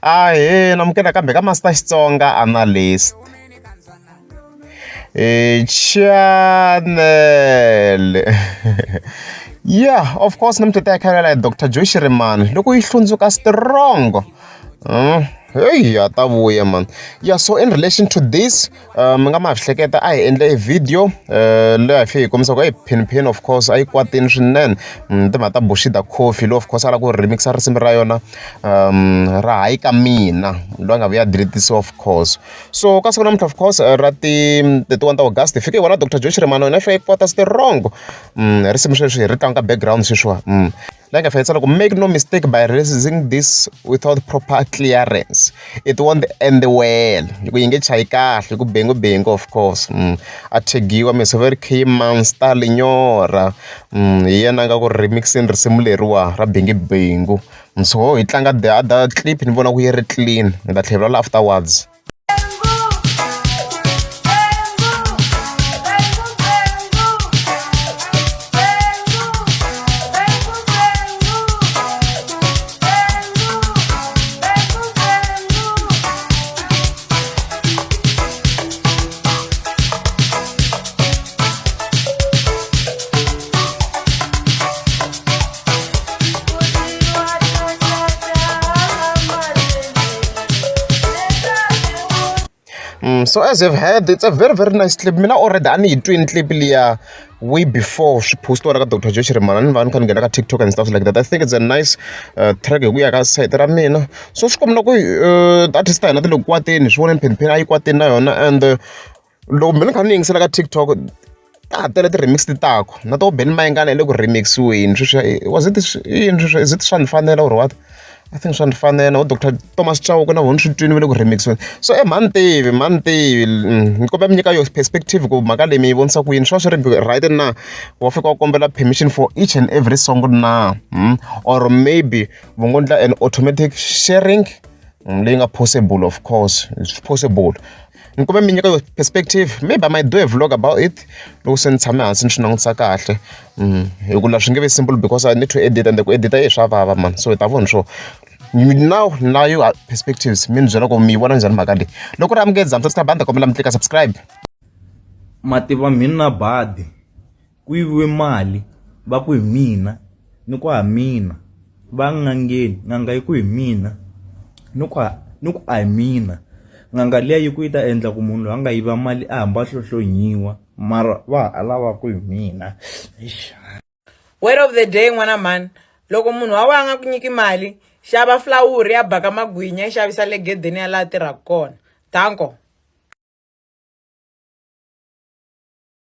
Ahee namukela kambe ka Master Xitsonga Analyst channel yeah of course namuntlha ta khalela hi Doctor Joe Shirimani loko yi hlundzuka strong heyi ya ta vuya mani yeah so in relation to this Mi nga ma swi hleketa a hi endle e video leyi a hi fike hi kombisa ku hey Pin of course a yi kwatile swinene timhaka ta Bushida Coffee lowu of course a lava ku remix-a risimu ra yona ra hayi ka mina loyi a nga vuya a delete-isiwa of course so ka siku namuntlha of course ra ti 31 ta August hi fike hi vona Doctor Joe Shirimani yena i fike a kwata strong risimu sweswi hi ri tlanga ka background sweswiwa. Like I said, make no mistake by releasing this without proper clearance it won't end well hi ku yi nge chayi kahle hi ku bengu bengu of course a thegiwa Miss Very K Monster Lenyora hi yena a nga ku remixini risimu leriwa ra bengi bengu so hi tlanga the other clip ni vona ku yi ri clean hi ta tlhela afterwards. So as you've heard, it's a very very nice clip. Mina already a ni yi twini clip liya way before swi postiwa ka Dr. Joe Shirimani ni va ni kha ni nghena ka TikTok and stuff like that. I think it's a nice track hi ku ya ka site ra mina. So swi komba ku artist ta hina ti le ku kwateni swi vona Pin a yi kwateni na yona and loko mina ni kha ni yingisela ka TikTok ta ha tele ti-remix ti taku na to Benny Mayengani i le ku remix-iweni sweswiya was it i yini sweswiya is it swa ni fanela or what I think swa ni fanela vo doctor Thomas Chauke na vona ni swi twini va le ku remix-iweni so i mhani tivi mhani tivi ni kombela mi nyika yo perspective ku mhaka leyi mi yi vonisa ku yini swi va swi ri right na wa fika u kombela permission for each and every song na or maybe va ngo endla an automatic sharing leyi nga possible of course it's possible. Ni kombela mi nyika your perspective maybe I might do a vlog about it loko se ni tshame hansi ni swi langutisa kahle hi ku la swi nge vi simple because I need to edit ende ku edit-a e swa vava mani so hi ta vona swo now na your perspectives mi ni byela ku mi yi vona njhani mhaka leyi loko ri amukela za mi subscribe a ni ta kombela mi tlika subscribe. Mativa mhani na badi Ku yiviwe mali va ku hi mina ni ku a hi mina va n'angeni n'anga yi ku hi mina ni ku a ni ku a hi mina n'anga liya yi ku yi ta endla ku munhu loyi a nga yiva mali a hamba a hlohlonyiwa mara va ha lava ku hi mina eish. Word of the day n'wana mhani loko munhu wa wena a nga ku nyiki mali xava flawuri ya baka magwinya yi xavisa le gedeni ya laha tirhaka kona danko.